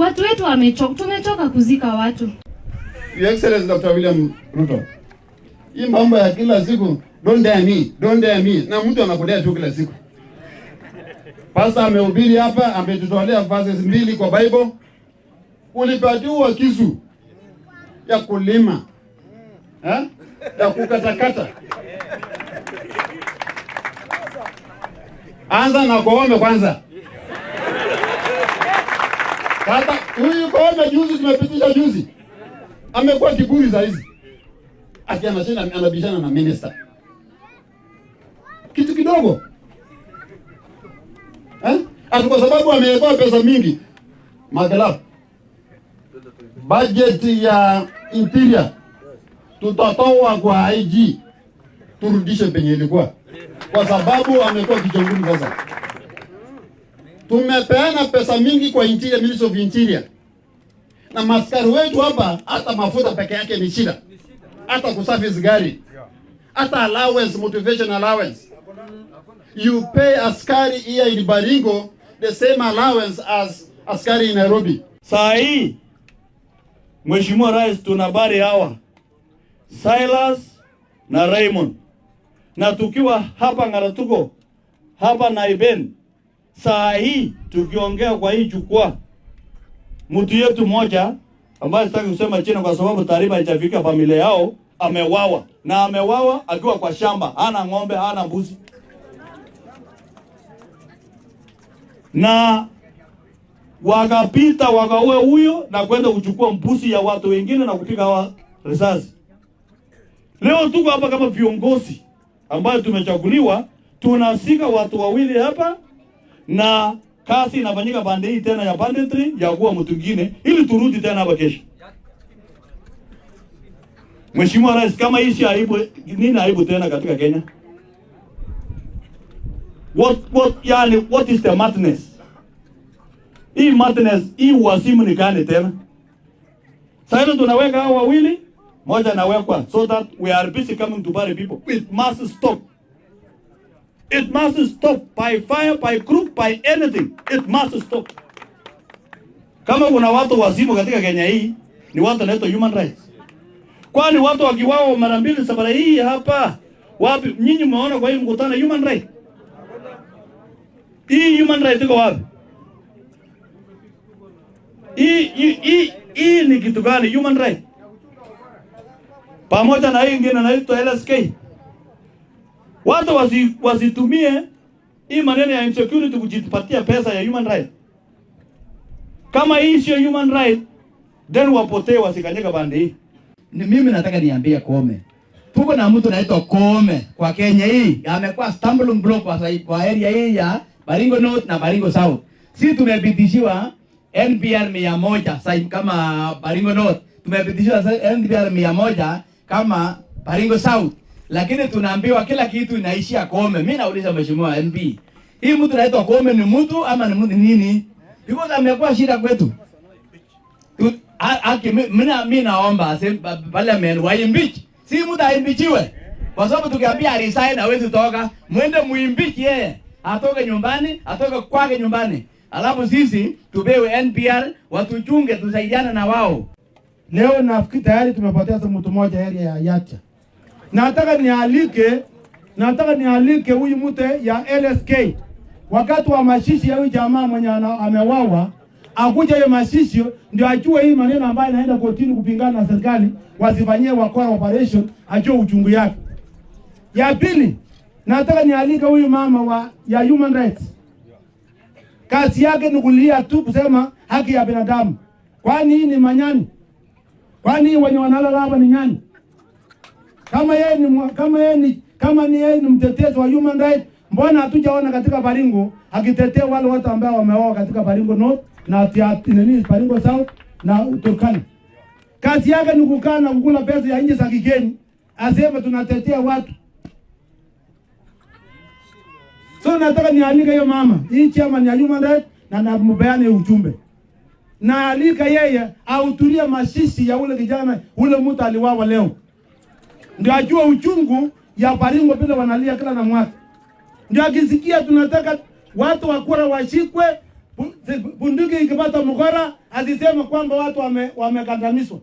Watu wetu wamechoka, tumechoka kuzika watu. Your Excellency Dr. William Ruto, hii mambo ya kila siku, don't dare me, don't dare me, na mtu anakudare tu kila siku. Pastor amehubiri hapa, ametutolea verses mbili kwa Bible. Ulipatiwa kisu ya kulima, eh? Ya kukatakata. Anza na Koome kwanza. Sasa huyu Koome juzi tumepitisha juzi, amekuwa kiburi saa hizi, ati anashinda anabishana na minister kitu kidogo, eh? Ati kwa sababu amewekewa pesa mingi. Magelap, budget ya interior tutatoa kwa IG turudishe penye ilikuwa, kwa sababu amekuwa kichonguni sasa. Tumepeana pesa mingi kwa interior, Ministry of Interior, na maskari wetu hapa, hata mafuta peke yake ni shida, hata kuservice gari, hata allowance, motivation allowance. You pay askari here in Baringo the same allowance as askari in Nairobi. Saa hii Mheshimiwa Rais, tuna habari hawa Silas na Raymond, na tukiwa hapa Ngaratuko hapa Naiben, saa hii tukiongea kwa hii jukwaa, mtu yetu mmoja ambaye sitaki kusema jina kwa sababu taarifa haijafika familia yao, amewawa na amewawa akiwa kwa shamba, hana ng'ombe, hana mbuzi, na wakapita wakaua huyo na kwenda kuchukua mbuzi ya watu wengine na kupiga hawa risasi. Leo tuko hapa kama viongozi ambayo tumechaguliwa, tunasika watu wawili hapa na kazi inafanyika pande hii tena ya banditry ya kuwa mtu mwingine, ili turudi tena hapa kesho. Mheshimiwa Rais, kama hii si aibu, nini aibu tena katika Kenya? What, yani, what is the madness? Hii madness, hii wasimu ni gani tena? Sasa tunaweka hao wawili, moja anawekwa so that we are busy coming to bury people. It must stop. It must stop by fire, by crook, by anything. It must stop. Kama kuna watu wazimu katika Kenya hii, ni watu wanaitwa human rights. Kwani watu wakiwao mara mbili safari hii hapa, wapi nyinyi mmeona kwa hii mkutano human right? Hii human right iko wapi? Hii ni kitu gani human right? Pamoja na hii ingine inaitwa LSK. Watu wasitumie hii maneno ya insecurity kujipatia pesa ya human right. Kama hii sio human right, then wapotee wasikanyika bandi hii. Ni mimi nataka niambie Koome. Tuko na mtu anaitwa Koome kwa Kenya hii. Amekuwa stumbling block kwa area hii ya Baringo North na Baringo South. Sisi tumepitishiwa NPR 100 sasa kama Baringo North. Tumepitishiwa NPR 100 kama Baringo South. Lakini tunaambiwa kila kitu inaishia Koome. Mimi nauliza Mheshimiwa MP, hii mtu anaitwa Koome ni mtu ama ni mtu nini? Because amekuwa shida kwetu. Mimi naomba parliament waimpeach. Si mtu aimpeachiwe. Kwa sababu tukiambia resign hawezi toka, mwende muimpeach yeye. Atoke nyumbani, atoke kwake nyumbani. Alafu sisi tupewe NPR, watuchunge, tusaidiane na wao. Leo nafikiri tayari tumepoteza mtu mmoja area ya Yacha. Nataka nialike huyu mtu ya LSK. Wakati wa mashishi ya huyu jamaa mwenye amewawa, akuja hiyo mashishi ndio ajue hii maneno ambayo inaenda kotini kupingana na serikali, wasifanyie wakora operation, ajue uchungu yake. Ya pili, nataka nialike huyu mama ya human rights. Kazi yake ni kulia tu kusema haki ya binadamu. Kwani hii ni manyani? Kwani wenye wanalala hapa ni nyani? Kama yeye ni kama yeye ni kama ni yeye ni mtetezi wa human rights, mbona hatujaona katika Baringo akitetea wale watu ambao wameoa katika Baringo North na nini Baringo South na Turkana? Kazi yake ni kukaa na kukula pesa ya nchi za kigeni, aseme tunatetea watu. So nataka nialike hiyo mama, hii chairman ya human rights, na nampeane ujumbe. Na alika yeye ahudhurie mashishi ya ule kijana, ule mtu aliwawa leo. Ndio ajue uchungu ya Baringo vile wanalia kila na mwaka. Ndio akisikia tunataka watu wa kura washikwe, Bunduki ikipata mkora asiseme kwamba watu wamekandamizwa.